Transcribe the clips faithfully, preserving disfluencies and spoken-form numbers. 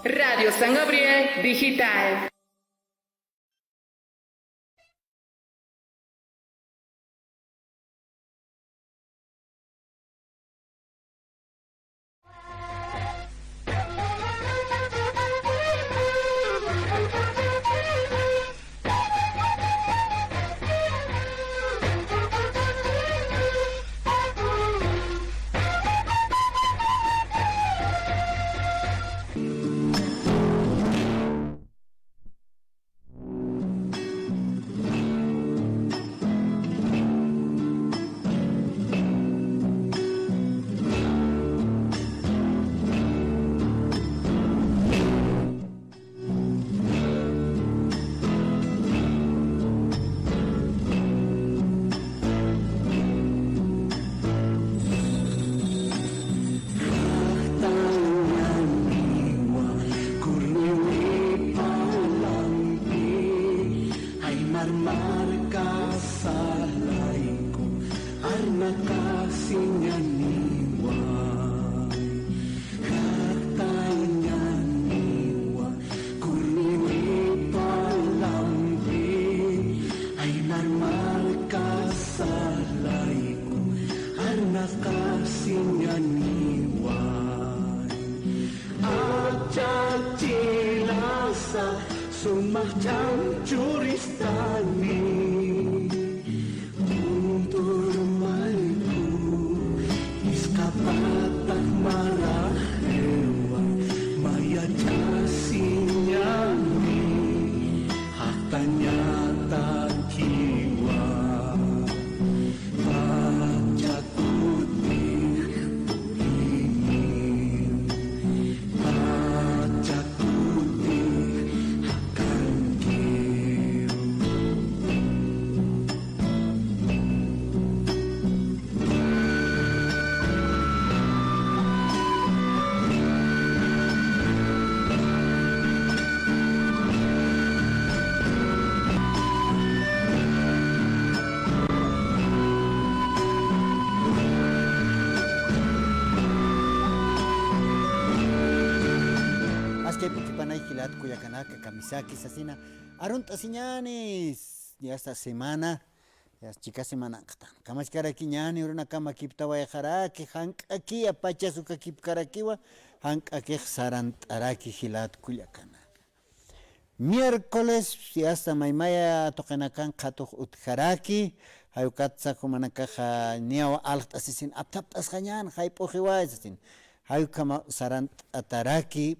Radio San Gabriel Digital. Aymar markasalayku arnaqasiñaniwa, jaktañaniwa, kurniwipa lampi. Aymar markasalayku arnaqasiñaniwa. Achachilasa sumaq ch'am churistani, kuntur mayku isqapataq maraqiwa, mayach'asiñani, jaqtañatakiwa. Pacha kutix puriniw, pacha kutix jakankiw. Askay p'ukipanay jilat kullakanaka, kamisaki sasina arunt'asiñani, ya esta semana, ya chika semananqtan. Kamachkarakiñani, urunakama kiptawayxaraki, jank'akiya pachas uka kipkarakiwa, jank'akix sarant'araki jilat kullakanaka. Miércoles, ya está, maymaya tuqinakan qhatux utjaraki, jay ukatsa jumanakaxa niyaw alxt'asisin, aptapt'asxañän, jayp'uxiway sasin. Jay ukhama sarant'ataraki,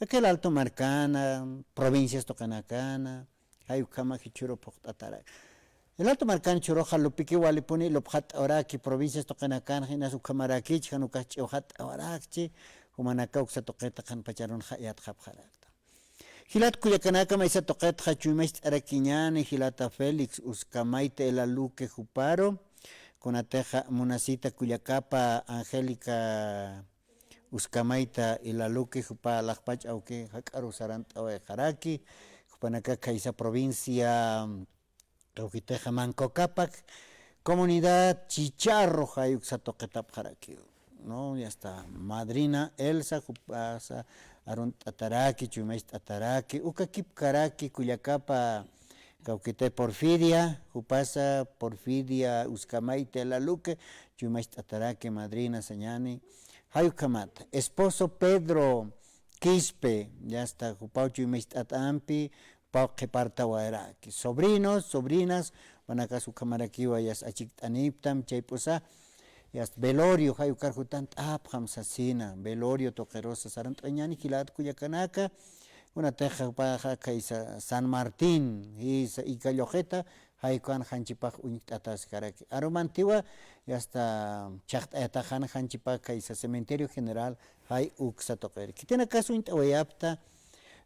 aka el Alto markana, provincias tuqinakana, jay ukhama jichhüru phuqt'ataraki. El Alto markana jichhüruxa lupikiw walipuni lupxatt'awaraki, provincias tuqinakana, jinas ukhamaraki, jan ukax ch'iwxatt'awarakchi, jumanaka uksa tuqita qhanpacharunxa yatxapxarakta. Jilat kullakanaka, maysa tuqitxa chuymacht'arakiñäni, jilata Félix Uscamayta Elaluque juparu, kunatixa Munasita kullakapa Angélica Uscamayta Elaluque jupa alaxpach awki jak'aru sarant'awayxaraki, jupanaka khaysa provincia, kawkitixa Manco Cápac, comunidad Chicharro, jay uksa tuqitapxarakiw, ¿no? Ya está, madrina Elsa, jupasa arunt'ataraki, chuymacht'ataraki, uka kipkaraki kullakapa kawkiti Porfiria, jupasa Porfiria Uscamayta Elaluque, chuymacht'ataraki, madrina sañäni, jay ukhamata. Esposo Pedro Quispe, ya está, jupaw chuymacht'atampi, jupaw qhipartawayraki. Sobrinos, sobrinas, jumanakax ukhamarakiwa, ya está, achikt'aniptam, chayp'usa, ya está, velorio, jay ukar jutant'apxam sasina, velorio tuqirusa sarant'añäni jilat kullakanaka, kunatixa jupaxa khaysa San Martín, jisa Ikalluqita, jay ukan janchipax uñt'ataskaraki. Arumantiwa, ya está, chhaqt'ayataxan janchipax khaysa Cementerio General, jay uksa tuqiri. Khitinakas uñt'awayapta,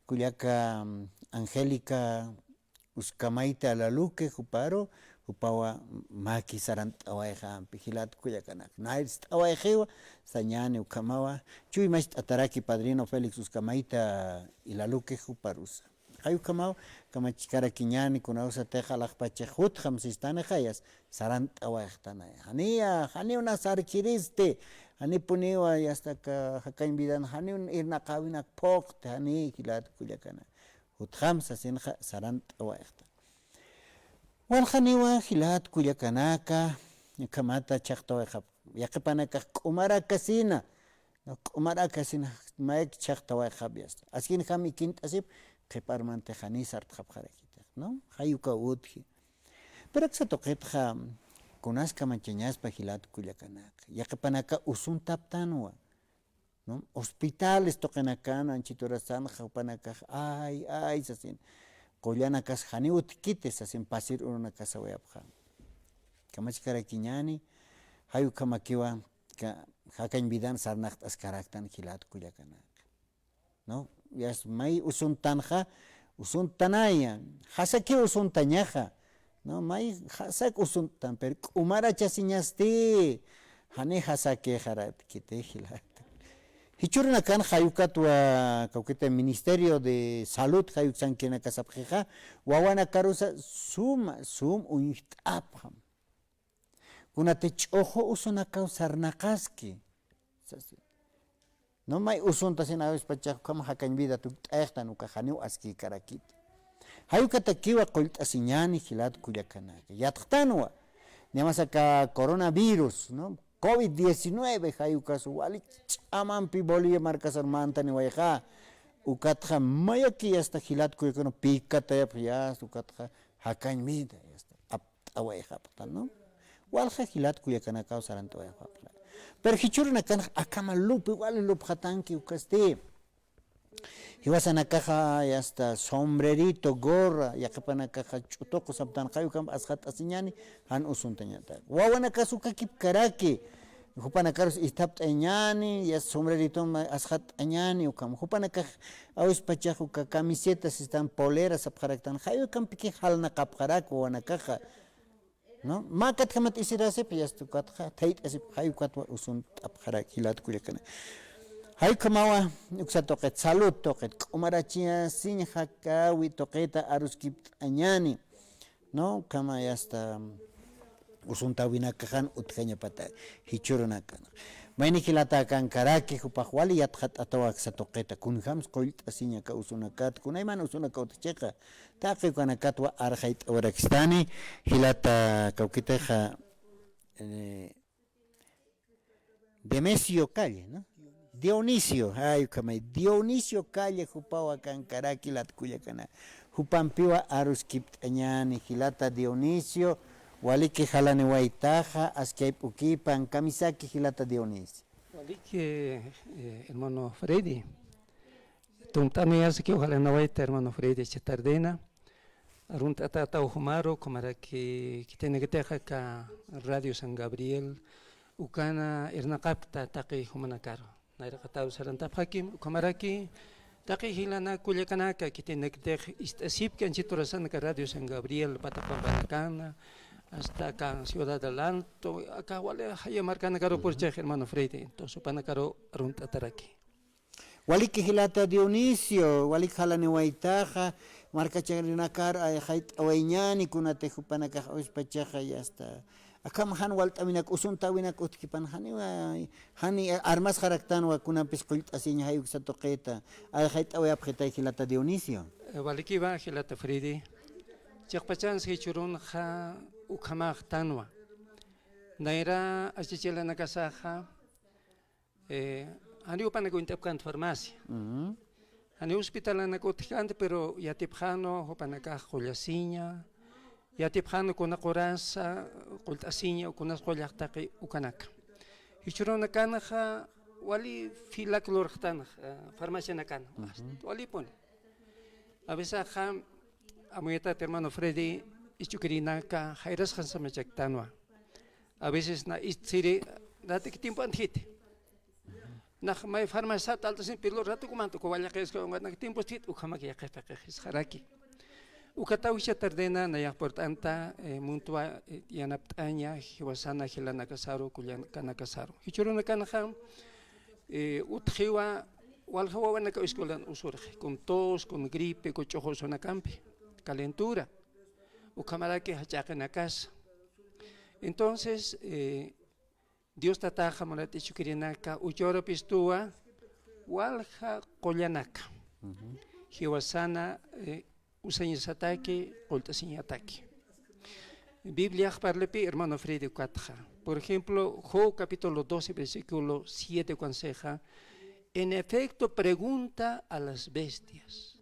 kullaka, mm, Angélica Uscamayta Elaluque juparu, jupawa maki sarant'awayxampi, jilat kullakanaka. Nayrst'awayxiwa, sañäni ukhamawa, chuymacht'ataraki padrino Félix Uscamayta Elaluque juparusa. Jay ukhamaw, kamachkarakiñäni, kunawsatix alaxpachix jutxam sistani, jayas sarant'awayxtanay. Janiya, janiw na sarkiristi, Janipuniwa, yasta aka jakañ vidan, janiw irnaqäwinak phuqti, jani jilat kullakanaka. Utjam sasinxa sarant'awayxta. Walxaniwa jilat kullakanaka, ukhamata chhaqtawayxap. Yaqhipanakax k'umarakasina, k'umarakasina, mayk chhaqtawayxap yasta. Askinjam ikint'asip, qhiparmanti jani sartxapxarakitix, ¿no? Jay uka utji. Pero aksa tuqitxa, kunas kamachañaspa jilat kullakanaka. Yaqhipanaka usuntaptanwa, ¿no? Hospitales tuqinakan, anchhit urasanxa jupanakax, ay, ay, sasin. Qullanakas janiw utjkiti, sasin, pasir urunakasawayapxam. Kamachkarakiñäni, jay ukhamakiwa, ka-, jakañ vidan sarnaqt'askaraktan jilat kullakanaka. ¿No? Yas may usuntanxa, usuntanaya, jasakiw usuntañaxa, ¿no? May jasak usuntan, pero k'umarachasiñasti, jani jasakixaratkiti jilat. Jichhürunakan jay ukatwa, kawkita Ministerio de Salud, jay uksankirinakasapxixa, wawanakarusa suma, sum uñjt'apxam. Kunati ch'uxu usunakaw sarnaqaski. Sasi. No may usuntasin awispachax ukham jakañ vida tukt'ayxtan uka janiw askïkarakiti. Jay ukatakiwa qullt'asiñäni jilat kullakanaka. Yatxtanwa. Niyamas aka coronavirus, ¿no? Covid diecinueve, jay ukas wali ch'amampi Bolivia markasar mantaniwayxa. Ukatxa mayaki yasta jilat kullakana pikatayapx yasta, ukatxa jakañ vida yasta. T'awayxapxtan, ¿no? Walja jilat kullakanakaw sarant'awayxapxtan. Pero jichhürunakanxa akhama lupi, wali lupxatanki ukasti. Jiwasanakaxa, yasta, sombrerito, gorra, yaqhipanakaxa ch'utuqu saptanxa, jay ukham asxat'asiñäni, jan usuntañatak. Wawanakas ukakipkaraki, jupanakarus ist'apt'añäni, yasta, sombreriton asxat'añäni, ukham. Jupanakax awispachax uka camiseta, sistan polera sapxaraktan, jay ukhampiki jalnaqapxarak wawanakaxa. ¿No? Mä katjamat isirasip, yasta ukatxa, thayt'asip, jay ukatwa usunt'apxarak jilat kullakana. Jay ukhamawa, uksa tuqit, salud tuqit, k'umarachasiñ jakäwi tuqita aruskipt'añäni, ¿no? Ukhama yasta, usuntäwinakax jan utjañapata, jichhürunakan. Mayni jilata akankaraki, jupax wali yatxat'atawa aksa tuqita, kunjams qullt'asiñ aka usunakat, kunaymana usunakaw utjchixa, taqi ukanakatwa arxayt'awarakistani, jilata kawkitixa, eh, Demesio Calle, ¿no? Dionisio, ay, ukhamay, Dionisio Calle jupaw akankaraki jilat kullakana. Jupampiwa aruskipt'añäni, jilata Dionisio, waliki jalaniwaytaxa, askayp'ukipan, kamisaki jilata Dionisio. Waliki, eh, hermano Freddy. Tunt'aniyasikiw jalanawayta hermano Freddy Chatardena. Arunt'atataw jumaru, ukhamaraki khitinakatixa aka Radio San Gabriel, ukana irnaqapkta taqi jumanakaru. Nayraqataru sarantapxakim, ukhamaraki taqi jilanaka kullakanaka, khitinakatix ist'asipki anchhit urasanaka Radio San Gabriel, Patapampanakana, hasta aka Ciudad del Alto, aka wali jaya markanakaru purichix hermano Freddy, entonces jupanakaru arunt'ataraki. Waliki jilata Dionisio, waliki jalaniwaytaxa, markacharinakar, ay, jayt'awayñäni, kunati jupanakax awispachaxa, yasta. Akham jan walt'äwinak, usuntäwinak utjkipan, janiwa, jani armasxaraktanwa, kunampis qullt'asiñ jay uksa tuqita, ay, jayt'awayapxitay jilata Dionisio. Eh, walikiwa, jilata Freddy. Chiqpachansa jichhürunxa ukhamaxtanwa. Nayra achachilanakasaxa, Eh, janiw jupanak uñt'apkänti farmacia. Ujú. Janiw hospitalanak utjkänti, pero yatipxänwa jupanakax qullasiña, yatipxänwa kuna qurasa qullt'asiña, kunas qullax taqi ukanaka. Jichhürunakanxa wali filak lurxtanxa, eh, farmacianakan. Ujú. Walipuni. A veces axa, amuyatat hermano Freddy, isch'ukirinaka, jayrasxan samachaktanwa. A veces na istsiri, natik tiempo antjiti. Nax may farmacia taltasin pilo rato kumanta, uka wallaqisqa, uka nak tiempo stit, ukhamak yaqipaqisqaraki. Ukataw jichha tardena, nayax purt'anta, eh, muntwa, eh, yanapt'aña, jiwasana, jilanakasaru, kullakanakasaru. Jichhürunakanxa, eh, utjiwa, walja wawanaka escuelan usurxi, con tos, con gripe, con ch'uxu usunakampi, calentura, ukhamaraki jach'aqinakasa. Entonces, eh, Dios Tataxa munat ichukirinaka, uchawrapistuwa walja qullanaka. Jiwasana, eh, usañasataki, qullt'asiñataki. Bibliax parlapi, hermano Freddy, ukatxa. Por ejemplo, Job capítulo doce, versículo siete, ukansixa, "En efecto, pregunta a las bestias,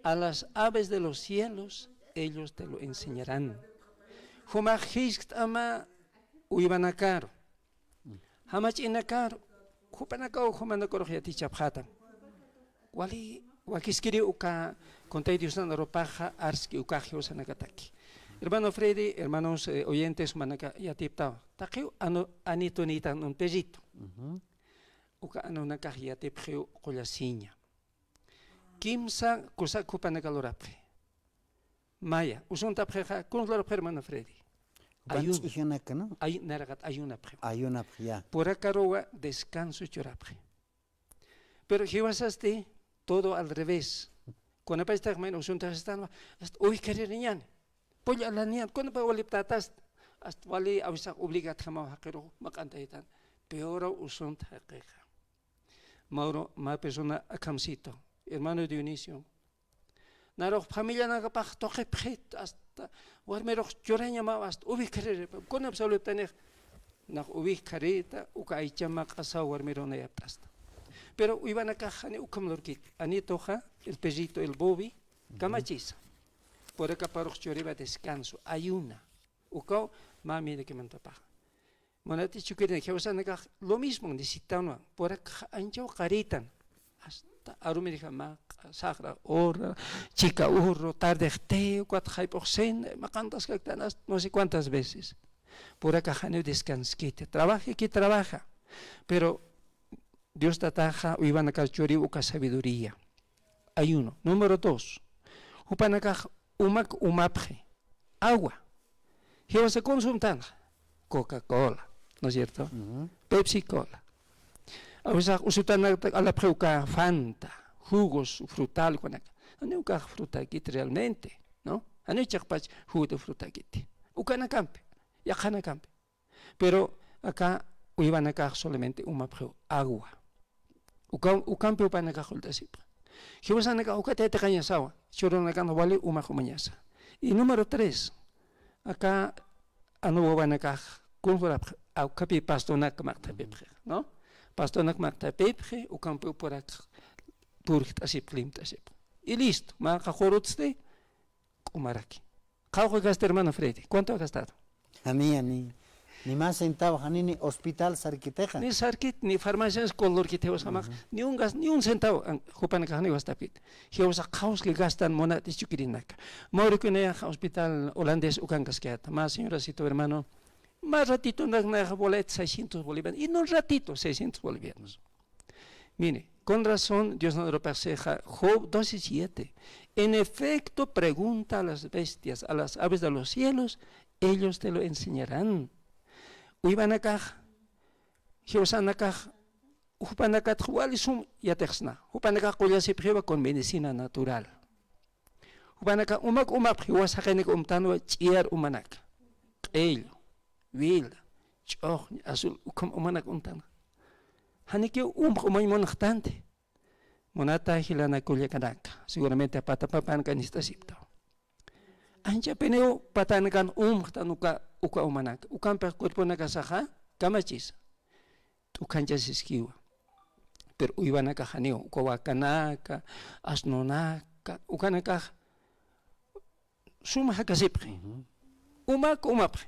a las aves de los cielos, ellos te lo enseñarán". Jumax jiskt'ama uywanakaru. Jamach'inakaru, jupanakaw jumanakarux yatichapxätam. Wali wakiskiri uka kuntay Diosnan arupaxa arski ukax jiwasanakataki. Hermano Freddy, hermanos, eh, oyentes, jumanaka yatiptaw. Taqiw anu, anitunitan un perrito. Ujú. Uka anunakax yatipxiw qullasiña. Kimsa kusa jupanaka lurapxi. Maya, usuntapxixa, kuns lurapxi hermano Freddy. Jupan ayuno. Ch'ijanaka, ¿no? Ay, nayraqat ayunapxi. Ayunapxi, ya. Purakaruwa descanso churapxi. Pero jiwasasti todo al revés. Kunapachtax mayna usuntax estanwa, hasta uwikhaririñani. Pulla alaniñan, kunapa waliptatas, hasta wali awisax obligatjamaw jaqiru maq'antaytan. Peor usunt jaqixa. Mauro, mä persona akhamsito, hermano Dionisio. Narux familianakapax tuqipxit, hasta warmirux churañamaw, hasta uwikhariripa. Kunap saludtanix, nax uwikharita, uka aychama q'asaw warmirunayapt'asta. Pero uywanakax jani ukham lurkit. Anituxa, el perrito, el Bobby, kamachisa. Purakaparux churiwa descanso, ayuna. Ukaw mä medicamentopax. Munat ichukirin, jiwasanakax lo mismo necesitanwa. Purakax anchaw qaritan. Hasta arumirjama, saxra hora, chika urru, tardexti, ukat jayp'ux cena, maqantaskaktan, hasta no sé cuántas veces. Purakax janiw descanskiti. Trabaja que trabaja. Pero Dios Tataxa uywanakar churiw uka sabiduría. Ayuno. Número dos. Jupanakax umak umapxi. Agua. Jiwasa consumtanxa. Coca-Cola, ¿no es cierto? Ujú. Pepsi Cola. Awisax usutanakta alapxi uka Fanta, jugos, frutal, ukanaka. Janiw ukax frutakit realmente, ¿no? Janiw chiqpach jugo de frutakiti. Ukanakampi, yaqhanakampi. Pero aka uywanakax solamente umapxiw agua. Uka, ukampi jupanakax qullt'asipxi. Jiwasanakax ukat yatiqañasawa, jichhürunakanx wali umax umañasa. Y número tres, aka anu wawanakax kunjurapxi, ukhapi pastonak maqt'apipxi, ¿no? Pastonak maqt'apipxi, ukampi purak purjt'asipxi, limt'asipxi. Y listo, mä qaqurutsti, k'umaraki. Qhawqha gasta, hermano Freddy? ¿Cuánto ha gastado? Jani, jani. Ni mä centavo, jani ni hospital sarkitixa. Ni sarkit, ni farmacias color kitiwasamax, ujú, ni un gas-, ni un centavo, an-, jupanakax jani gastapit. Jiwasa qhawski gastan munat ichukirinaka. Mä urukinayax hospital holandés ukankaskayäta. Mä señorasito, hermano, mä ratitunak nayax bolet seiscientos bolivianos. Y no un ratito, seiscientos bolivianos. Mire, con razón, Diosnan arupax sixa, Job doce siete. En efecto, pregunta a las bestias, a las aves de los cielos, ellos te lo enseñarán. Uywanakax, jiwasanakax, jupanakatx wali sum yatiqsna. Jupanakax qullasipxiwa con medicina natural. Jupanakax umak umapxi, jiwas jaqinak umtanwa ch'iyar umanaka. Q'illu, wila, ch'uxña, azul, ukham umanak umtanwa. Janikiw umx umañ munxtanti. Munata jilanak kullakanaka, seguramente pata papanaka nist'asiptaw. Anchapiniw patanakan umxtan uka, uka umanaka. Ukampix cuerponakasaxa kamachisa. T'ukhanchasiskiwa. Pero uywanakax janiw, uka wakanaka, asnunaka, ukanakax suma jakasipxi. Ujú. Umak umapxi.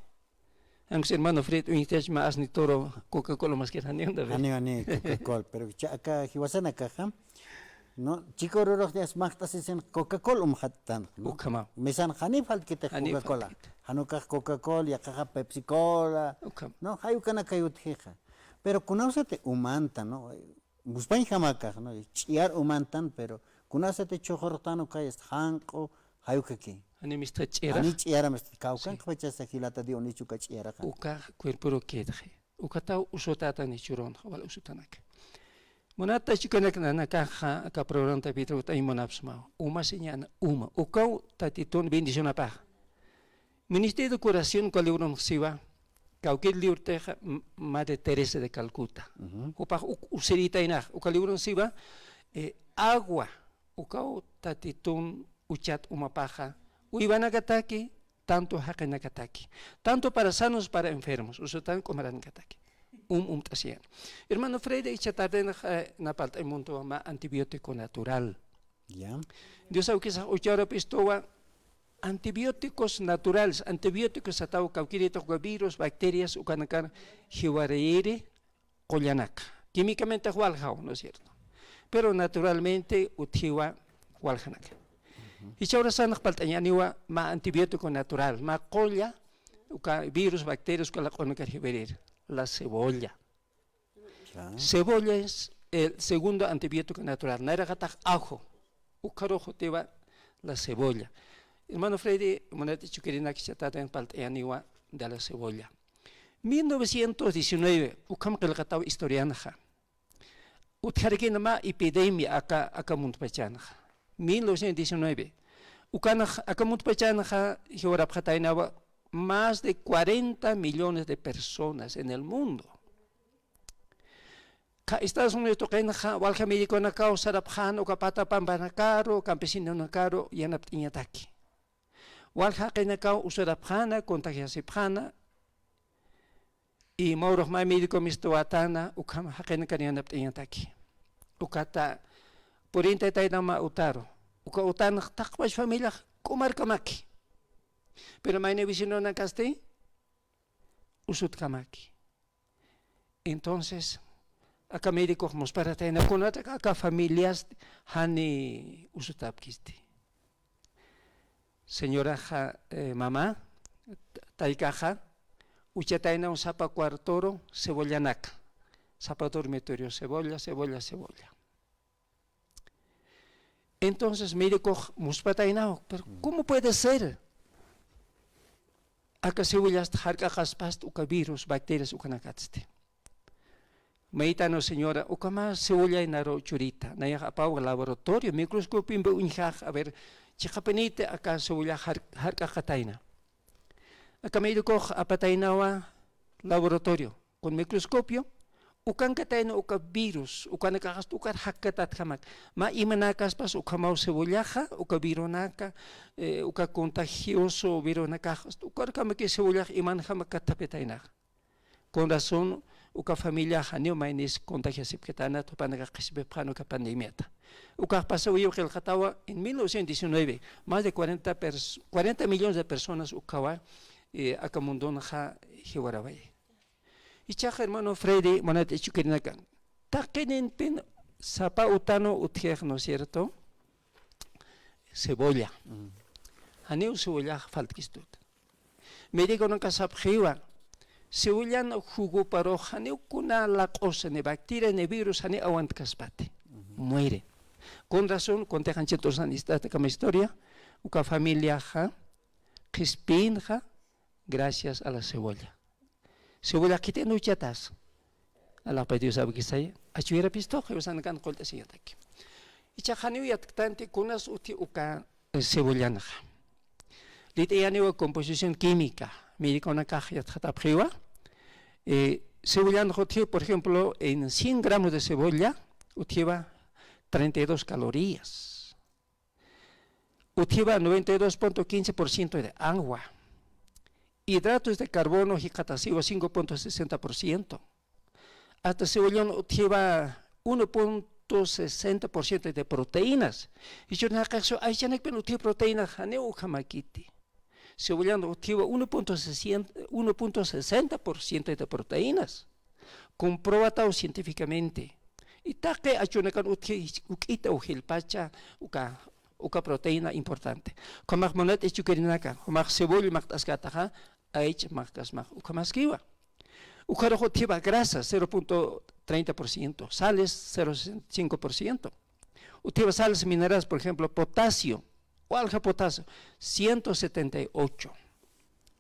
Ankus hermano Fred, uñjtach mä asni toro Coca-Cola maskir janiw, David. Janiw, janiw Coca-Cola, pero cha-, aka jiwasanakaxa, ¿no? Chika ururux maqt'asisin Coca-Cola umxattan, ¿no? Ukhamaw. Mesan jani faltkitix Coca-Cola. Jani faltkit. Jan ukax Coca-Cola, yaqhaxa Pepsi Cola, ukham, ¿no? Jay ukanakay utjixa. Pero kunawsati umanta, ¿no? Muspañjamakax, ¿no? Ch'iyar umantan, pero kunasati chhuxurxtan ukay, este, janq'u, jay ukaki. Jani mistxa ch'iyarax. Jani ch'iyara mistxa, kawkan, sí, qhpachasa jilata Dios, nichu uka ch'iyaraxa. Ukax cuerpuru quedxi. Ukataw usutätan jichhürunxa, wal usutanaka. Munata chikanaka, nanakaxa, aka programta Pedro ut'añ munapxsmaw. Uma señana, uma. Ukaw Tatitun bendicionapax. Ministerio de Curación uka librunx siwa. Kawkïr librotix m-, Madre Teresa de Calcuta. Ujú. Jupax uk-, usiritaynax, uka libron siwa, eh, agua, ukaw Tatitun uchat umapaxa, uywanakataki, tanto jaqinakataki, tanto para sanos, para enfermos, usutan k'umaranakataki. Um, umt'asiyan. Hermano Freddy, icha tardenx, eh, napalt'ay muntuwa mä antibiótico natural. Ya. Dios awkisax ucharapistuwa antibióticos naturales, antibióticos sataw kawkïritux uka virus, bacterias, ukanakar jiwarayiri qullanaka. Químicamente waljaw, ¿no es cierto? Pero naturalmente utjiwa waljanaka. Ujú. Jichha urasanx palt'añäniwa mä antibiótico natural, mä qulla, uka virus, bacterias, uka laq'unakar jiwarir, la cebolla. Claro. Cebolla es el segundo antibiótico natural. Nayraqatax ajo. Ukharux jutiwa la cebolla. Hermano Freddy, munat ichukirinak jichha tarden palt'añäniwa de la cebolla. Mil novecientos diecinueve, ukham qillqataw historianxa. Utjarkina mä epidemia aka, aka mundpachanxa. Mil novecientos diecinueve. Ukanx, aka mundpachanxa, jiwarapxataynawa más de cuarenta millones de personas en el mundo. Aka Estados Unidos tuqinxa, walja médiconakaw sarapxäna, uka pata pampanakaru, campesinonakaru, yanapt'añataki. Walja jaqinakaw usurapxäna, contagiasipxäna, y mä urux mä médico mistuwätäna, ukham jaqinakar yanapt'añataki. Ukata purintaytayna mä utaru. Uka utanx taqpach familiax k'umarkamaki. Pero mayni vecinonakasti usutkamaki. Entonces, aka médicox musparatayna, kunatrak aka familias jani usutapkisti. Señoraxa, eh, mamá, t-, taykaxa, uchataynaw sapa cuartoru cebollanaka. Sapa dormitorio cebolla, cebolla, cebolla. Entonces, médicox muspataynaw, pero, mm, ¿cómo puede ser? Aka cebollasta jark'aqaspasti uka virus, bacterias ukanakatsti. Maytanu señora, ukhama cebollay naru churita. Nayax apaw laboratorio, microscopiompi uñjax, a ver, chiqapiniti aka cebolla jar-, jark'aqatayna. Aka médicox apataynawa laboratorio, con microscopio, ukankatayna uka virus, ukanakaxasti ukar jakkatatjamak. Mä imanakaspas ukhamaw cebollaxa, uka vironaka, eh, uka contagioso vironakaxasti ukarkamaki cebollax imanjama kattapitaynaxa. Con razón, uka familiax janiw maynis contagiasipkatana, tupanakax qhispipxän uka pandemiata. Ukax pasawayw qillqatawa, en mil novecientos diecinueve, más de cuarenta pers-, cuarenta millones de personas ukawa, eh, aka mundunxa jiwaraway. Jichhax, hermano Freddy, munat ichukirinakan. Taqinimpin sapa utanu utjix, ¿no es cierto? Cebolla. Mm. Janiw cebollax faltkistut. Médiconaka sapxiwa, cebollan jugoparux janiw kuna laq'usa, ni bacteria, ni virus, janiw aguantkaspati. Ujú. Muere. Con razón, kuntix anchhit usan ist'ata kama historia, uka familiaxa, qhispinxa, gracias a la cebolla. Cebolla khit'in uchatas. Alaxpay Dios awkisay, achuyarapistux, jiwasanakan qullt'asiñataki. Jichhax janiw yatktanti kunas utji uka, eh, cebollanxa. Lit'ayaniwa composición química, médiconakax yatxatapxiwa. Eh, cebollanx utji, por ejemplo, en cien gramos de cebolla, utjiwa treinta y dos calorías. Utjiwa noventa y dos punto quince por ciento de agua. Hidratos de carbono jikxatasiwa cinco punto sesenta por ciento. Hasta cebollan utjiwa uno punto sesenta por ciento de proteínas. Jichhürux jaqix aychanakpin utji proteína, janiw ukhamakiti. Cebollan utjiwa uno punto sesenta, uno punto sesenta por ciento de proteínas. Comprobataw científicamente. Y taqi achunakan utji juk'ita ujilpacha uka, uka proteína importante. Ukhamax munat ichukirinakan, ukhamax cebolla maqt'askataxa, aycha maqt'asmax ukhamaskiwa. Ukharux utjiwa grasa, cero punto treinta por ciento, sales, cero cinco por ciento. Utjiwa sales minerales, por ejemplo, potasio, walja potasio, ciento setenta y ocho.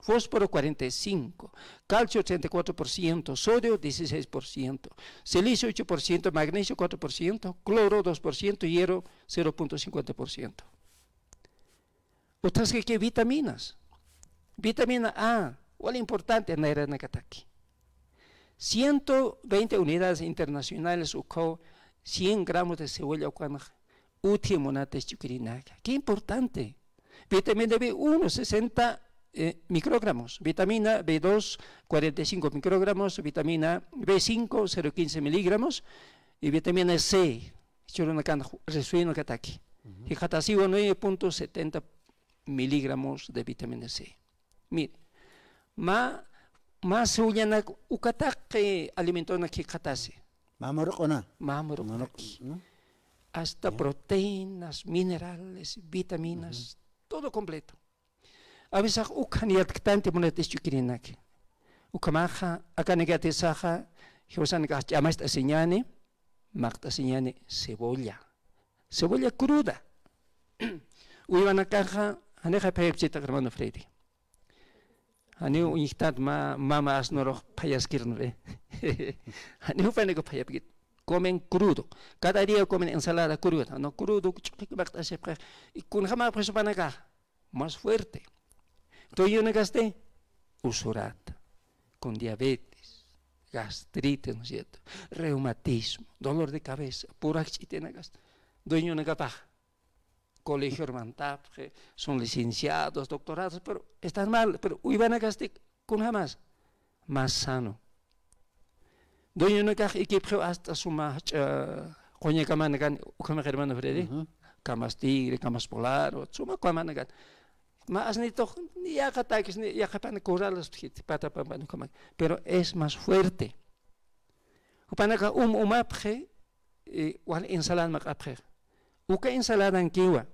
Fósforo, cuarenta y cinco. Calcio, treinta y cuatro por ciento. Sodio, dieciséis por ciento. Silicio, ocho por ciento. Magnesio, cuatro por ciento. Cloro, dos por ciento. Hierro, cero punto cincuenta por ciento. Utjaskaki vitaminas. Vitamina A, Wal importante nayranakataki. Ciento veinte unidades internacionales ukhaw cien gramos de cebolla ukanx utji munata jichhürurinaka. Qué importante. Vitamina B uno, sesenta, eh, microgramos. Vitamina B dos, cuarenta y cinco microgramos. Vitamina B cinco, cero quince miligramos. Y vitamina C, jichhürunakan risuynakataki. Ujú. Jikxatasiwa nueve punto setenta miligramos de vitamina C. Mire, mä, mä cebollanak uka taqi alimentonak jikxatasi. Mä murq'una. Mä murq'unaki. Murq'una. Hasta proteínas, minerales, vitaminas, todo completo. A veces uk jan yatktanti munat isch'ukirinaki. Ukhamaxa, akanakatisaxa, jiwasanakax ch'amast'asiñäni, maqt'asiñäni cebolla. Cebolla cruda. Uywanakaxa, janixa phayapchita, hermano Freddy. Janiw uñjtat mä, mama asnurux phayaskirnure. Janiw jupanakax phayapkit. Comen crudo. Cada día comen ensalada cruda. No, crudo, ch'uqik maqt'asipxix. Y kunjama, pues, jupanakax más fuerte. Dueñonakasti usurata, con diabetes, gastritis, ¿no es cierto? Reumatismo, dolor de cabeza, purak ch'itinakasti. Dueñonakapax colegio mantapxi, son licenciados, doctorados, pero están mal, pero uywanakasti kunjamas más sano. Dueñonakax ikipxiw hasta suma jach'a quñakamanakan, ukhamax hermano Freddy, ujú, camas tigre, camas polar, o suma kamanakan. Mä asnitux, ni yaqatakis, ni yaqapan corrales, pata pampan ukhamak. Pero es más fuerte. Jupanakax um umapxi, eh, wal ensalada maq'apxi. Uka ensaladankiwa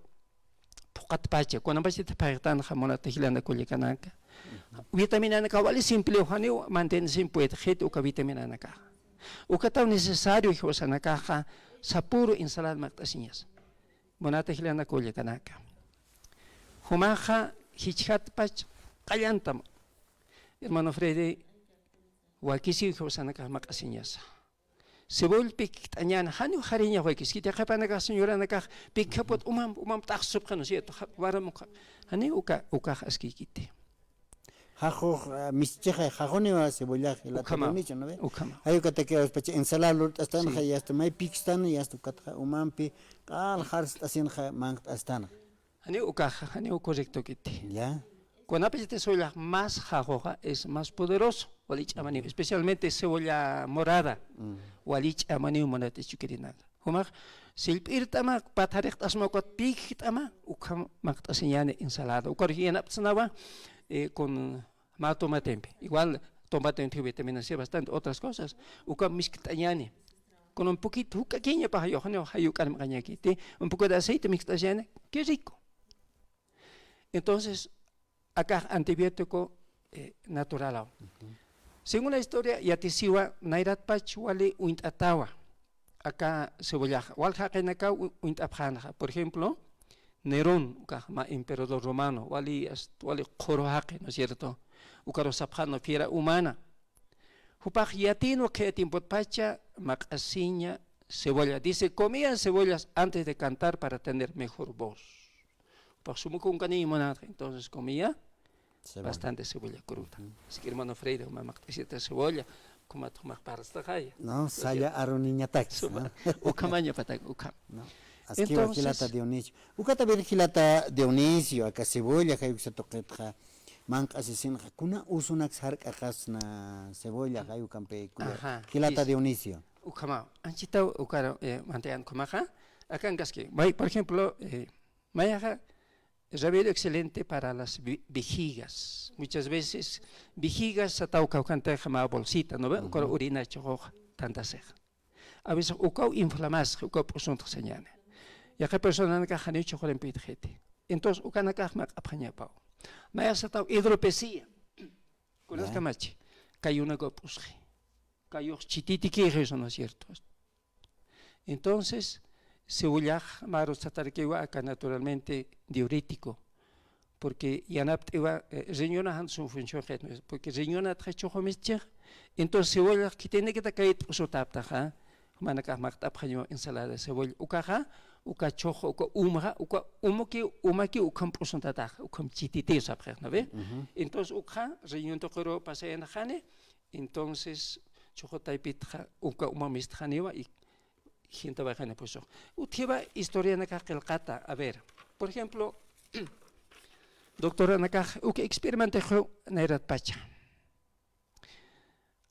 phuqatpacha, kunapachatix phayxtanxa munata jilanaka kullakanaka. Vitaminanakax wali simplew, janiw mantener sin puedxit uka vitaminanakaxa. Ukataw necesario jiwasanakaxa sapüru ensalada maqt'asiñasa. Munata jilanaka kullakanaka. Jumaxa jichhatpach qallantama. Hermano Freddy, wakisiw jiwasanakax maq'asiñasa. Cebolla pikt'añäni, janiw jariñax wakiskiti, yaqhipanakax, señoranakax, pikhaput umamp, umamp t'aqsupxi, ¿no es cierto? Ja-, waram ukha-, janiw uka, ukax askïkiti. Jaqux, ah, mischixay, jaquniwa cebollax jilata Dionisio, ¿no ve? Ukhama. Jay ukataki, pacha ensalada lurt'astanxa, sí, yasta may pikstan, yasta ukatxa umampi, q'al jarst'asinxa manqt'astanxa. Janiw ukaxa, janiw correctokiti. Ya. Kunapachatix cebollax más jaquxa es más poderoso, wali ch'amaniw, especialmente cebolla morada, mm, wali ch'amaniw munat isch'ukirinaka. Jumax, sillp'irt'ama, patharixt'asma ukat pikt'ama, ukham maqt'asiñäni ensalada. Ukar yanapt'snawa, eh, con mä tomatempi. Igual, tomatempi tiene vitamina C bastante, otras cosas. Uka miskt'añäni. Con un poquito, juk'akiñapax, janiw jay uk'ar maqañäkiti, un poco de aceite miskt'asiñäni, qué rico. Entonces, akax antibiótico, eh, naturalaw. Ujú. Según la historia, yatisiwa nayratpach wali uñt'atawa. Aka cebollaxa, wal jaqinakaw u-, uñt'apxänxa. Por ejemplo, Nerón, ukax mä emperador romano, wali, ast-, wali qhuru jaqi, ¿no es cierto? Ukarus sapxänwa fiera humana. Jupax yatïnwa khaya tiempotpacha maq'asiña cebolla. Dice, comían cebollas antes de cantar para tener mejor voz. Jupax sum kunkaniy munanxa, entonces comía cebolla, bastante cebolla cruda. Ujú. Así que, hermano Freire, juma maqt'asita cebolla, jumat jumax parlstaxaya. No, saya aruniñatak, ¿no? Ukhamañapatak, ukham. No. Askiwa, entonces, jilata Dionisio. Ukata ver jilata Dionisio, aka cebolla, jay uksa tuqitxa, manq'asisinxa, kuna usunak sark'aqasna cebolla, jay ukampi, ajá, jilata Dionisio. Ukhama, anchita ukar, eh, mantayan ukhamaxa, akankaski. May, por ejemplo, eh, mayaxa, remedio excelente para las vi-, vejigas. Muchas veces, vejigas sataw kawkhantaxa mä bolsita, ¿no ve? Ujú. Ukar orina chuqux tantasix. A veces ukaw inflamasxi, ukaw p'usuntxi sañäni. Yaqha personanakax janiw chuqurimpïtxiti. Entonces, ukanakax maq'apxañapaw. Mayax sataw hidropesía. Kunaskamachi, kayunak p'usxi. Kayux chititikïxi, eso no es cierto. Entonces, cebollax marut satarkiwa aka naturalmente diurético. Porque yanapt'iwa, eh, riñonax jan sum función qhit, porque riñonatxa chuqu mischix. Entonces, cebollax khitinakita kayt p'usutäptaxa, jumanakax maqt'apxañaw ensalada de cebolla. Ukaxa, Uka chhuxa, uka umxa, uka umuki, umaki ukham p'usuntatax, ukham chititi sapxix, ¿no ve? Entonces, ukxa, riñon tuqiru pasayanaxani, entonces, chhuxa taypitxa, uka uma mistxaniwa, y jintawayxani pusux. Utjiwa historianakax qillqata, a ver, por ejemplo, doctoranakax, uka experimentixu nayratpacha.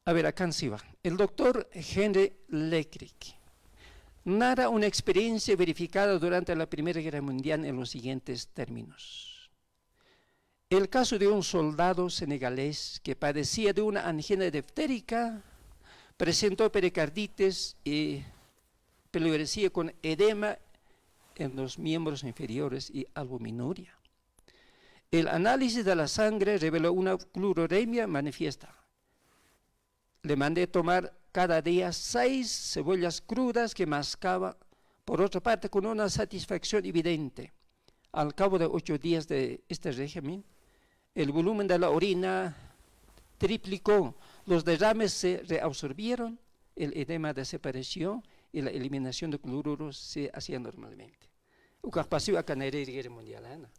A ver, akan siwa. El doctor Henry Leclerc narra una experiencia verificada durante la Primera Guerra Mundial en los siguientes términos. El caso de un soldado senegalés que padecía de una angina diftérica, presentó pericarditis y pelurecía con edema en los miembros inferiores y albuminuria. El análisis de la sangre reveló una cloruremia manifiesta. Le mandé tomar cada día seis cebollas crudas que mascaba, por otra parte, con una satisfacción evidente. Al cabo de ocho días de este régimen, el volumen de la orina triplicó, los derrames se reabsorbieron, el edema desapareció y la eliminación de cloruro se hacía normalmente. Ukax pasiw aka Primera Guerra Mundial, ¿no?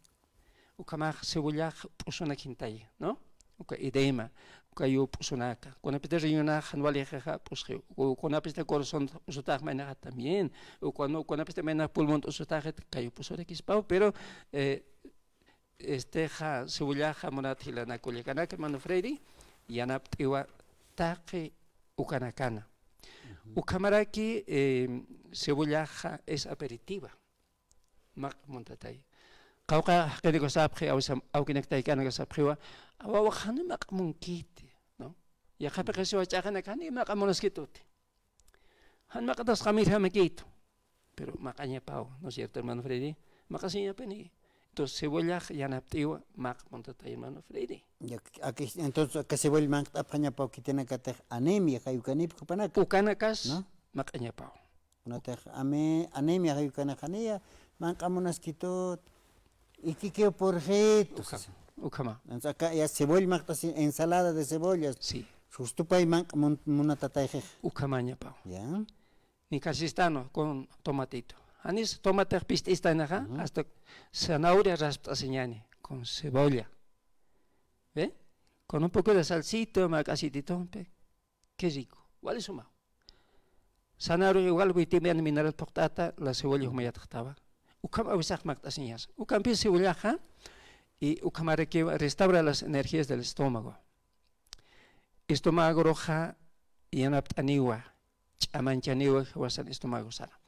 Ukhamax cebollax p'usunak jintay, ¿no? Uka edema, uka yuw p'usunaka. Kunapista riñonax jan walixa p'usxiw. U-, kunapista corazón usutax maynaxa también. U cuando, kunapista maynax pulmón usutax, kayu p'usurakispaw, pero, eh, este, ja, cebollaxa munat jilanak kullakanaka, hermano Freddy, yanapt'iwa taqi ukanakana. Ukhamaraki, eh, cebollaxa es aperitiva. Maq muntatay. Qawqha jaqinakasapxi, awsa, awkinak taykanakasapxiwa, awawa, jan maq munkiti, ¿no? Yaqhapiqasiwa ch'aqanak jan maq munaskituti. Jan maqatas qamirjamakitu. Pero maqañapaw, ¿no es cierto, hermano Freddy? Maqasiñapini. Entonces, cebollax yanapt'iwa, maq muntatay, hermano Freddy. Ya, aquí, entonces, aka cebolla manq't'apxañapaw khitinakatix anemia, jay ukanipki jupanaka. Ukanakas, ¿no? Maqañapaw. Kunatix ame-, anemia jay ukanakaniya, manq'a munaskitut, ikikiw purxitu. Ukham, sasa. Ukhama. Entonces, aka ya cebolla maqt'asi, ensalada de cebollas. Sí. Sustupay manq'a mun-, munatatayxix. Ukhamañapaw. Ya. Ni kasistano con tomatito. Janis tomatex pist'istanaxa, hasta zanahoria raspt'asiñani, con cebolla. ¿Ve? Con un poco de salsito, maq'asititompi. Qué rico. Wali suma. Zanahoria igual vitamina mineral phuqt'ata, la cebolla jumayatxtawa. Ukham awisax maqt'asiñas. Ukhampis cebollaxa, y ukhamaraki restaura las energías del estómago. Estómagoruxa yanapt'aniwa, ch'amanchaniwa jiwasan estómago sara.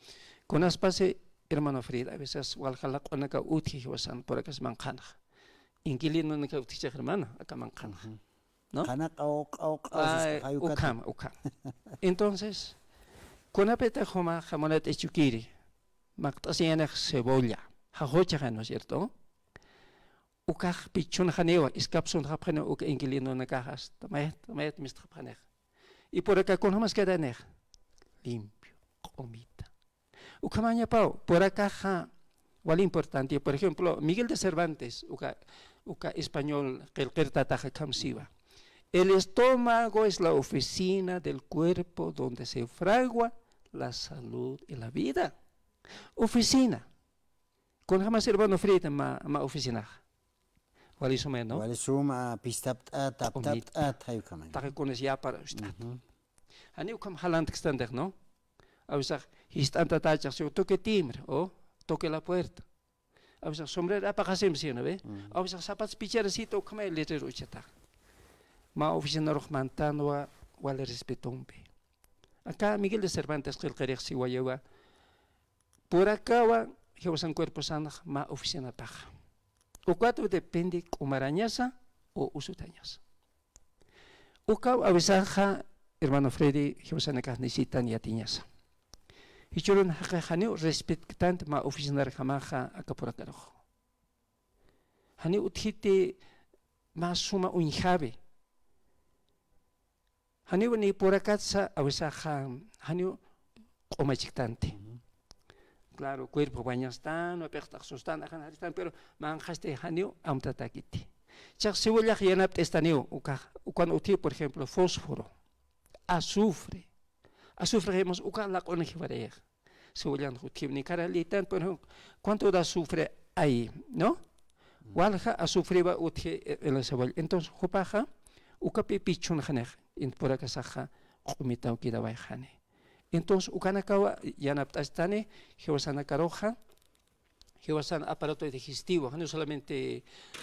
Kunaspasi, hermano Fred, a veces walja laq'unaka utji jiwasan, purakas manqhanxa. Inquilinonaka utjichix, hermano, aka manqhanxa. ¿No? Qana q'aw, q'aw, q'aw, ay, sisqa, jay ukat. Ukham, ukham. Entonces, kunapita juma jamunat ichukiri, maqt'asiñanix cebolla, jajuchaxa, ¿no es cierto? Ukax pichhunxaniwa, iskapsunxapxaniwa uka inquilinonakax hasta mayat, mayat mistxapxanix. Y puraka kunjamas quedanix, limpio, q'umita. Ukhamañapaw, purakaxa wal importante. Por ejemplo, Miguel de Cervantes, uka, uka español qillqirtataxa akham siwa. El estómago es la oficina del cuerpo donde se fragua la salud y la vida. Oficina. Kunjamas, hermano Fred, mä, mä oficinax. Wali suma, ¿no? Wali suma, pistapt'at, q'umit, taptapt'at, jay ukhamaña. Taqi kunas yapar ucht'at. Janiw ukham jalantkstantix, ¿no? A veces, jist'antatächix, toque timbre, o toque la puerta. A veces, sombrero apaqasim, ¿sí, no ve? A veces, zapatos pichara, sí, ukhamay letrero uchatax. Mä oficinarux mantanwa, wali respetompi. Aka Miguel de Cervantes qillqirix siwayawa, purakawa jiwasan cuerposanx mä oficinataxa. Ukatwa depende k'umarañasa o usutañasa. Ukaw awisaxa, hermano Freddy, jiwasanakax necesitan yatiñasa. Jichhürun jaqix janiw respetktanta mä oficinarjamaxa aka purakarux. Janiw utjiti mä suma uñjawi. Janiw ni purakatsa awisaxa, janiw q'umachktanti. Claro, cuerpo bañastan, wapiqt'axsustan, ajan jaristan, pero manqhasti janiw amtatakiti. Chax cebollax yanapt'istaniw, ukax, ukan utji, por ejemplo, fósforo, azufre. Azufre jimas uka laq'un jiwarayax. Cebolla utjipxi, ni cara litan, por ejemplo, ¿cuánto hora sufre ahí, no? Walja azufrewa utji, eh, en la cebolla. Entonces, jupaxa, uka p'ipi chhunxanix, ent purakasaxa, q'umitaw quedawayxani. Entonces, ukanakawa yanapt'astani, jiwasanakaruxa, jiwasan aparato digestivo, no solamente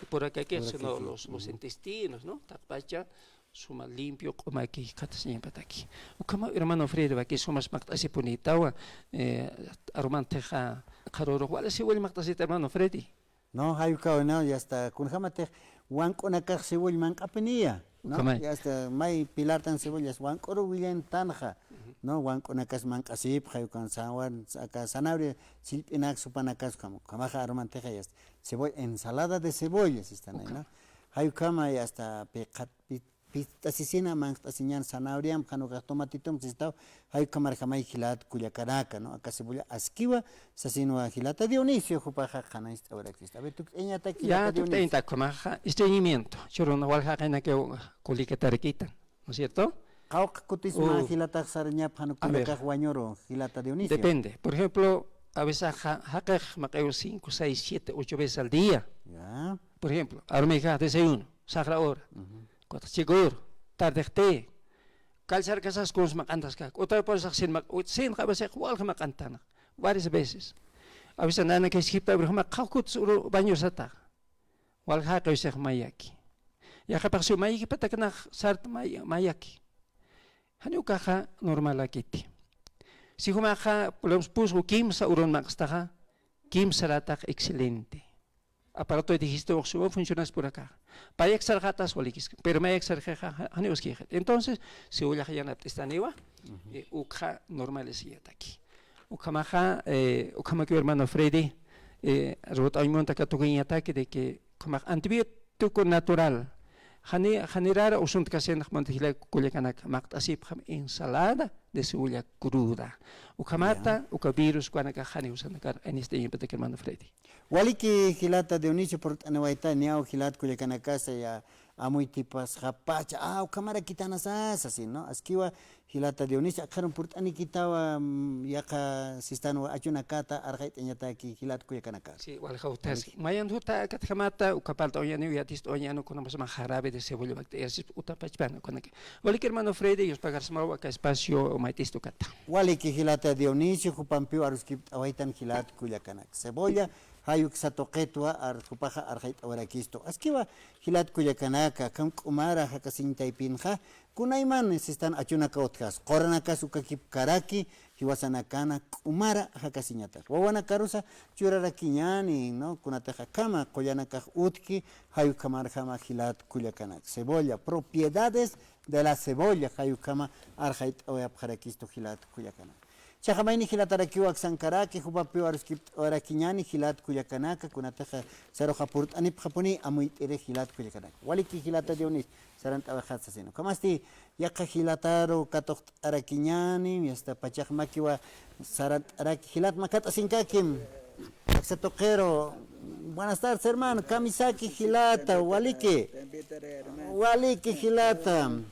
purakakixa, sino los, los intestinos, ¿no? Taqpacha, suma limpio, q'umaki, jikxatasiñapataki. Ukhama, hermano Freddy, waki sumas maqt'asipunitawa, eh, arumantixa, qharürux, wali cebolla maqt'asita, hermano Freddy. No, jay ukawa, no, ya está. Kunjamatix wank'unakax cebolla manq'apiniya, ¿no? Ukhama. Ya está, may pilartan cebollas, wank'uru willantanxa, ¿no? Wank'unakas manq'asipxa, jay ukan sawan, aka zanahoria, chillp'inak supanakas, ukhama, ukhamaxa arumantixa, ya está. Cebolla, ensalada de cebollas, están ahí, ¿no? Jay ukhama, ya está, piqhat, pi-, pist'asisina, manq't'asiñan zanahoriamp, jan ukax tomatitump sistaw, jay ukhamarjamay jilat kullakanaka, ¿no? Aka cebolla askiwa, sasinwa jilata Dionisio, jupaxa qhanañcht'awarakistu. A ver, tukt'ayañataki jilata Dionisio. Ya, tukt'ayañataki, ukhamaxa, estreñimiento, churuna walja jaqinakiw kullakatarakïtan, ¿no es cierto? Qawqha kutis mä jilatax sarañap jan uk kullakax wañuru, jilata Dionisio. Depende. Por ejemplo, a veces ja-, jaqix maq'iw cinco, seis, siete, ocho veces al día. Ya. Por ejemplo, arumix desayuno, saxra hora. Ujú. Kutxa chika ur, tardexti. Kallsarkasas kuns maq'antaskak. Otra vez por eso sin maq-, u-, sin qabasix walja maq'antana. Varias veces. A veces nana que esquipta, pero jama qawqha kuts uru baño sata. Walja jaqisix mayaki. Yaqapax siw mayakipataknax sart may-, mayaki. Jani ukaxa normalakiti. Si jumaxa, por ejemplo, pusqu kimsa urun maqstaxa, kimsa saratax excelente. Aparato digestivo siwa funcionas por acá. Payak sarxatas walikis, pero mayak sarxixa, ja-, jani uskixit. Entonces, cebollaxa yanapt'istaniwa, eh, ukxa normales yataki. Ukhamaxa, eh, ukhamakiw hermano Freddy, eh, ruwt'añ munta katukuñataki de que ukhamax antibiótico natural. Jani, janirara usuntkasinax munta jila kullakanaka, maqt'asipxam ensalada de cebolla cruda. Ukhamata, uka virus, kuanaka jani usanakar, en este tiempo de que hermano Freddy. Waliki jilata Dionisio purt'aniwayta, niyaw jilat kullakanakasa ya amuytipasxapacha, ah, ukhamarakitana sasa, ¿no? Askiwa jilata Dionisio, akxarun purt'anikitawa, mm, yaqha sistanwa achunakata arxayt'añataki jilat kullakanaka. Sí, walja utjasi. Mayan juta akatjamata, uka parlt'awañäniw, yatist'awañäniw, kunapasma jarabe de cebolla bacteriasis, uta pachpana, kunaki. Waliki hermano Freddy, Dios pagarsmaw aka espacio, mayt'istu kata. Waliki jilata Dionisio, jupampiw aruskipt'awaytan jilat kullakanak. Cebolla, jay uksa tuqitwa, ar-, jupaxa arxayt'awarakistu. Askiwa, jilat kullakanaka, akham k'umara jakasiñ taypinxa, kunayman sistan achunaka utjasa, quranakas ukakipkaraki, jiwasanakana k'umara jakasiñatax. Wawanakarusa churarakiñäni, ¿no? Kunatix akhama qullanakax utji, jay ukhamarjama jilat kullakanak. Cebolla, propiedades de la cebolla, jay ukhama arxayt'awayapxarakistu jilat kullakanak. Chaxa mayni jilatarakiw aksankaraki, jupapiw aruskipt'awarakiñäni jilat kullakanaka, kunatixa saruxa purt'anipxapuni, amuyt'iri jilat kullakanaka. Waliki jilata Dionis, sarant'awixat sasina. Ukhamasti, yaqha jilataru katuqt'arakiñäni, yasta pachaxmakiwa sarant'araki jilat makat'asinkakim. Aksa tuqiru. Buenas tardes, hermano. Kamisaki jilata, waliki. Waliki jilata.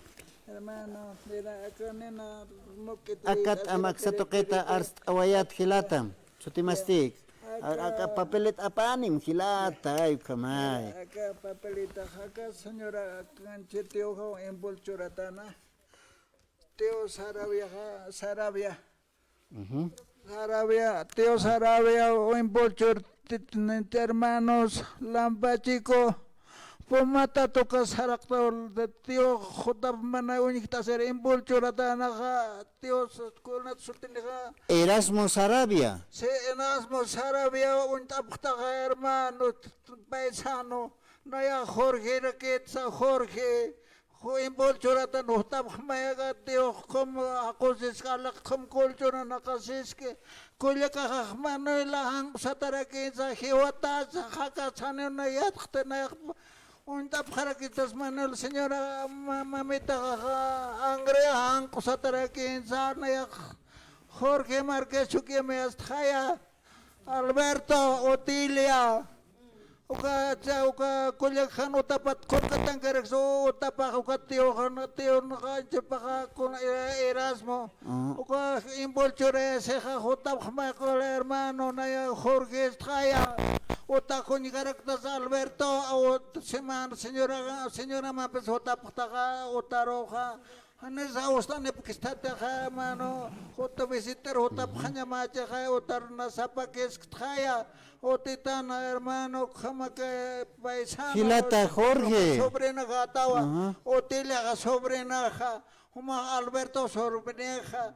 Hermano, mira, acá nena, moquete, akat ama aksa tuqita arst'awayat jilata. Sutimastik. A ver, aka papelet apanim jilata, ay, ukhamay. Aka papelita, aka señora, kanche tío, envolchuratana. Tío Sarabia, Sarabia. Ujú. Sarabia, tío Sarabia, Uñpulchur, tit-, nit-, hermanos, Lampachico, Pumata tuqa saraqta, tío J, mana uñjtasir, Uñpulchuratanaxa, tío, kunat sutinixa. Erasmo Sarabia. Sí, Erasmo Sarabia, uñt'apxtaxa, hermano, paisano, naya Jorge Raquetza, Jorge, Ju-, Uñpulchuratan jutapxmayaqa, tío, qhum aqusiski, alax qhum kulchunanaqasiski, kullakaxax Manuela janq'usatarakinsa, jiwatasa, jakasaniw na yatxti, nayax uñt'apxarakistas Manuel, señora, ma-, mamitaxaxa, Angrea janq'usatarakinsa, nayax Jorge Márquez Chuquimayastxaya, Alberto, Otilia, Uka, cha, uka kullak jan utapat qurqatankaraksa, utapax uka tiyuxan, tiyunxa, anchapaxa, kuna, eh, Erasmo. Ah. Uka impulchurayasixa, jutapxmay qul hermano, naya Jorge istxaya. Uta kuñkaraktas Alberto, ut semana, señora, señoramampis jutapxtaxa, utaruxa. Janis awstanipkistatixa, hermano, juta visitar, jutapxañamachixa, utaruna sapakiskitxaya, utitana, hermano, ukhamaki paisano, jilata Jorge. Sobrinaxa atawa, ajá, utilixa sobrinaxa, jumax Alberto sobrinaxa,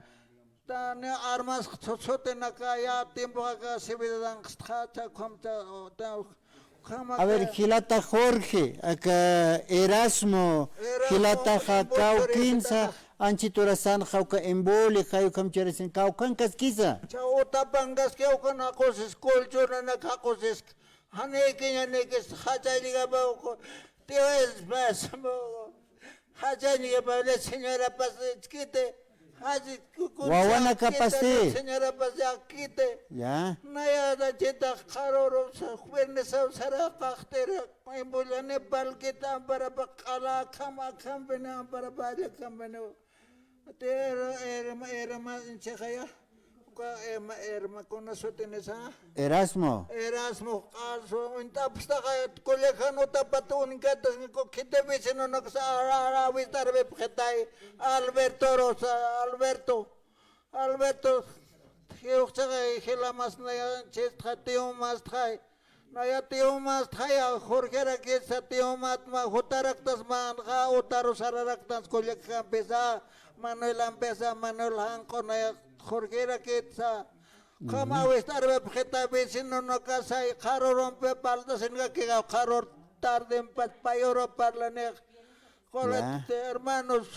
tani armas sutinaka ya tiempoxaka cividadanxistxa, cha, ukham, cha, ta, A ver, jilata Jorge, aka Erasmo, Erasmo, jilataxa, Embol kawkinsa, Chorejitana. Anchiturasanxa uka Emboli, jay ukham churasin, kawkankaskisa. Cha utapankaski ukan jaqusis, colchonanaka jaqusis. Jani ikiñanikis, jachallgapa uku. Tío es más, Jachaña, Pablo, señora, pas, chkite. Jachi, ku, ku, Wawanakapasti. Chkite, señora, pas, ya, kite. Ya. Naya, da, chita, qaruru, sa, viernes, sa, sara, qaqtira, imbullani, palkita, ampara, pa, qala, akham, akham, vene, ampara, pa, akham, vene. Ati, era, era, era, ma, inchejaya. Uka, em, herma, kuna sutinisa? Erasmo. Erasmo, q'asu, uñt'apstaxa, kullakan utapat uñkatas, ku, khiti vecinonaksa, ara, ara, awistarapxitay, Alberto Rosa, Alberto, Alberto, jiwxchaxa, jilamas, naya, chistxa, tiyumastxay. Naya tiyumastxaya, Jorgerakitsa tiyumatma, jutaraktasmanxa, utaru sararaktans kullakjampisa, Manuelampisa, Manuel janq'u naya, Jorgerakitsa. Ukham awistarapxita vecinonakasay, qarurumpi parltasinkakixa, qarur tardempat payuru parlanix. Qulati, hermanos.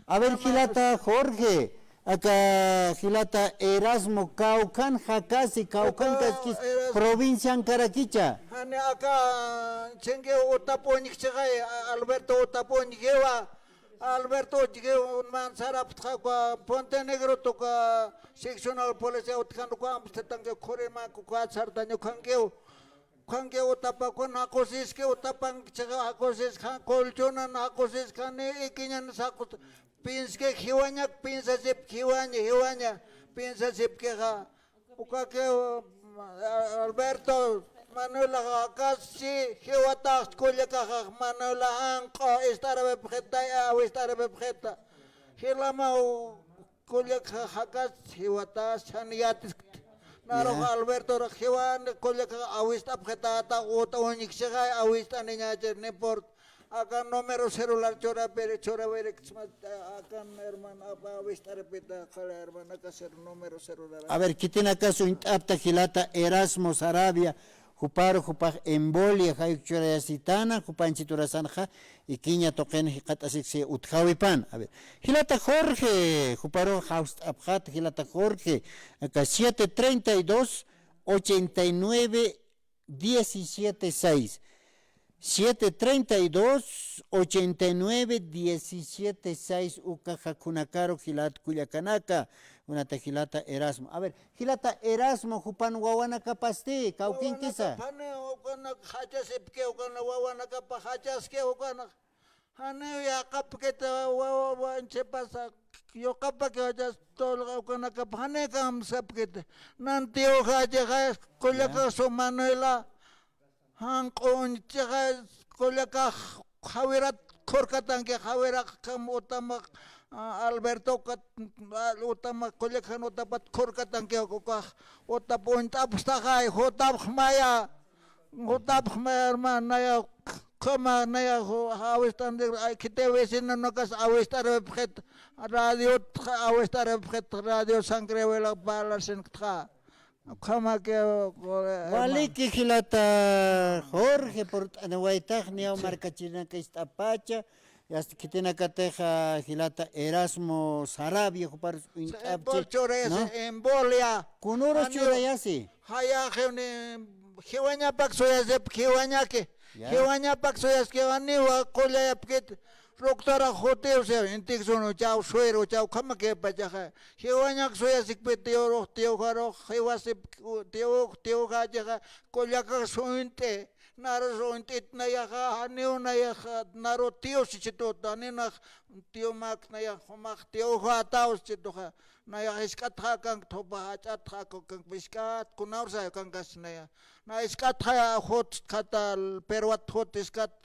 A ver, jilata Jorge, aka jilata Erasmo, kawkan jakasi, kawkankaskis, provinciankarakicha. Jani aka chinki utap uñjchixay, Alberto utap uñjiwa, Alberto uñjiw, man saraptxa uka Ponte Negro tuka seccional policía utjan uka amstatanki khurimak uka sartañu kankiw. Kanki utapa kun jaqusiski, utapan chiqa jaqusiski, jan colchonan jaqusiski, jani ikiñan saqus, pinski jiwañak, pinsasip jiwaña, jiwaña, pinsasipkixa. Ukaki, Alberto, Manuela jakasi, jiwatax kullakaxa, Manuela janq'u, ist'arapxitay, awist'arapxita. Jilamaw, Kullak jakas jiwatas, jan yatiskta. Narux Alberto jiwan kullak awist'apxitata, uta uñjchixay, awist'aniñachi, no importa. Akan número celular churapiri, churawirik, akan hermano, awist'arapita, qala hermano, aka cel-, número celular. A ver, khitinakas uñt'apta jilata Erasmo Sarabia, Juparu, jupax embolia, jay churayasitana, jupanchiturasanxa, ikiña tuqin jikxatasiksi utjawipan. A ver, jilata Jorge, juparu jawst'apxat, jilata Jorge, aka siete treinta y dos, ochenta y nueve, diecisiete seis. Siete treinta y dos, ochenta y nueve, diecisiete seis, uka jakhunakaru jilat kullakanaka, Kunata jilata Erasmo. A ver, jilata Erasmo, jupan wawanakapasti, kawkinkisa. Wawanakapani, ukanak jachasipki, ukanak wawanakapa jachaski, ukanak. Janiw yaqapkita, wawa, wanchipasa, yuqapaki jachas, tolqa, ukanakapa, jani kamsapkita. Nantiw jachaxa, kullaka su Manuela. Janq'u uñchixa kullakax jawirat khurkatanki, jawiraqkam utamax, a, Albertokat, a, utamax kullak jan utapat khurkatanki, ukax utap uñt'apxtaxay, jutapxmaya, jutapxmaya, hermano, naya, khama, naya, ju-, jawist'anti, ay, khiti vecinonakas awist'arapxit, radiot, awist'arapxit, radio San Gabriel, parlarsinktxa. Ukhamaki, eh, waliki jilata Jorge, purt'aniwaytax, niyaw markachirinaka ist'apacha, yasta khitinakatixa jilata Erasmo Sarabia, juparus uñt'apchi, ¿no? Embolia. Kunurus churayasi. Jayaxi, jiwañapak suyasip, jiwañaki. Ya. Jiwañapak suyaski, janiwa qullayapkit. Doctora jutiw, si intiksun uchaw, suero uchaw, ukhamakipachaxa. Jiwañak suyasikpi tiyurux, tiyujarux, jiwasip, tiyux, tiyujachixa, kullakax suñt'i, naru suñt'it nayaxa, janiw nayaxa, naru tiyus chitut, janinax tiyumak nayax, jumax tiyujataw chituxa. Nayax jisk'atxa kank, thupa jach'atxa kank, jisk'at, kunawrsa kankas naya. Na jisk'atxa jut, khatal, peruat jut, jiskat.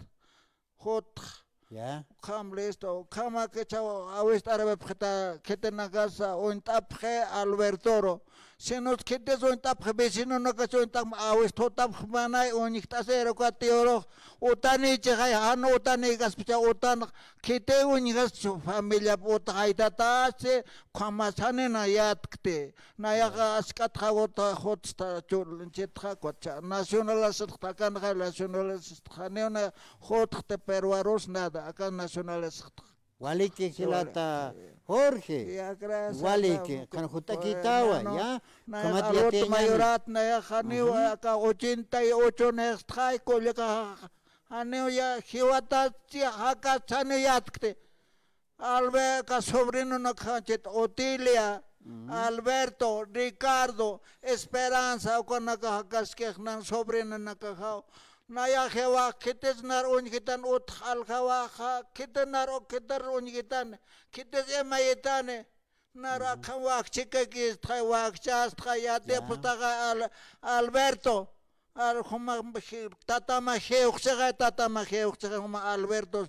Jutx. Ya. Ukham listo. Ukhamakichaw awist'arapxta, khitinakasa uñt'apxi Albertoro. Sinus khitis uñt'apxi, vecinonakas uñt'apxi, awist'utapxi manay uñjt'asir uka tiyurux. Utanichixay, jan utanïkaspcha utan, khiti uñjaschu familiap utxaytatasi, ukhamas janina yatkti. Nayaxa ask'atxa juta, jutsta chul, chitxa, kucha, nacionalista, akanxa nacionalista, janiw na jutxti, peruarus nada, aka nacionalista. Waliki jilata Jorge. Ya, gracias. Waliki, kan jutakitawa, ya. Naya, ukhamat adulto mayorat, naya, janiw, aka ochenta y ocho nextxay, kullaka, janiw ya, jiwatachi, jaka, janiw yatkti. Albe, aka sobrinonakxanchit Otilia, Alberto, Ricardo, Esperanza, ukanakax akaskix nan sobrinonakaxaw. Nayax jiwax khitis nar uñjitan utx aljawaxa, khitis nar u-, khitis uñjitan, khitis imayitani. Nar akham wakchikakistxay, wakchastxay, yatipxtaxay Al-, Alberto. Al juma ji-, tatama jiwxchixay, tatama jiwxchixay, juma Alberto.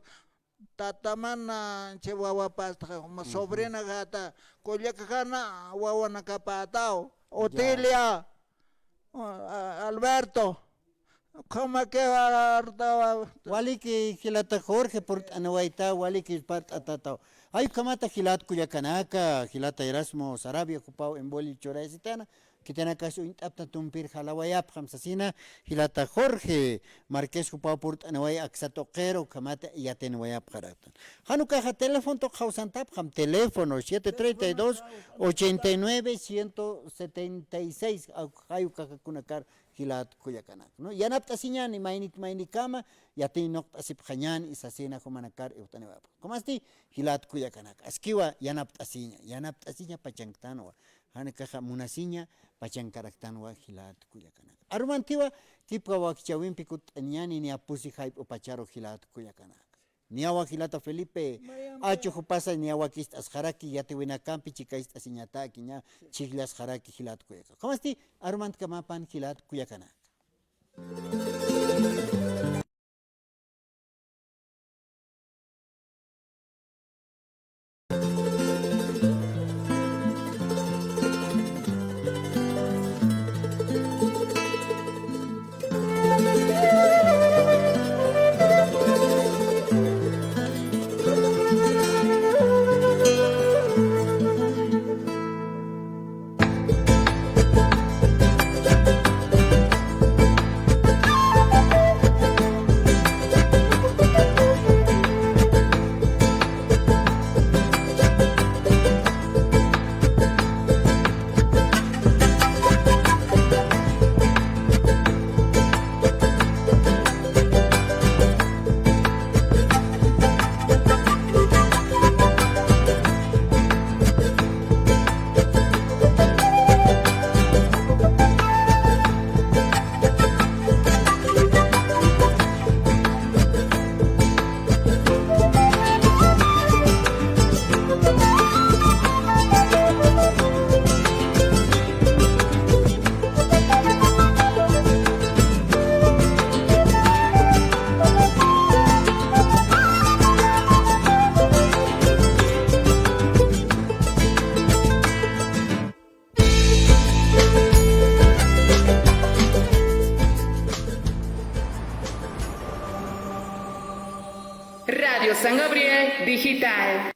Tataman, ah, chi wawapastxa, juma sobrina jata, kullaka jana wawanakapätaw. Ya. Otilia, ah, Alberto, ukhamaki artawa. Waliki jilata Jorge purt'anawayta, waliki parlt'atataw. Ay, ukhamata jilat kullakanaka, jilata Erasmo Sarabia, jupaw en Bolivia churayasitana, Khitinakas uñt'apxta tumpir jalawayapxam sasina, jilata Jorge Marqués jupaw purt'aniway aksa tuqiru, ukhamata yatiniwayapxaraktan. Jan ukaxa teléfono tuqi jawsantapxam, teléfono siete treinta y dos, ochenta y nueve, ciento setenta y seis, jay ukaxa kunakar jilat kullakanak, ¿no? Yanapt'asiñäni, maynit maynikama yatinuqt'asipxañäni sasina jumanakar iwt'aniwayapxam. Ukhamasti jilat kullakanak, askiwa yanapt'asiña, yanapt'asiña pachanktanwa. Jan ukaxa munasiña pachankaraktanwa jilat kullakanaka. Arumantiwa kipka wakichäwimpi kutt'añäni niya pusi jayp'u pacharu jilat kullakanaka. Niyawa jilata Felipe, achu jupasa niya wakist'asxaraki yatiwinakampi chikayst'asiñataki ña chhijllasxaraki jilat kullakanaka. Ukhamasti arumantkamapan jilat kullakanaka. Radio San Gabriel Digital.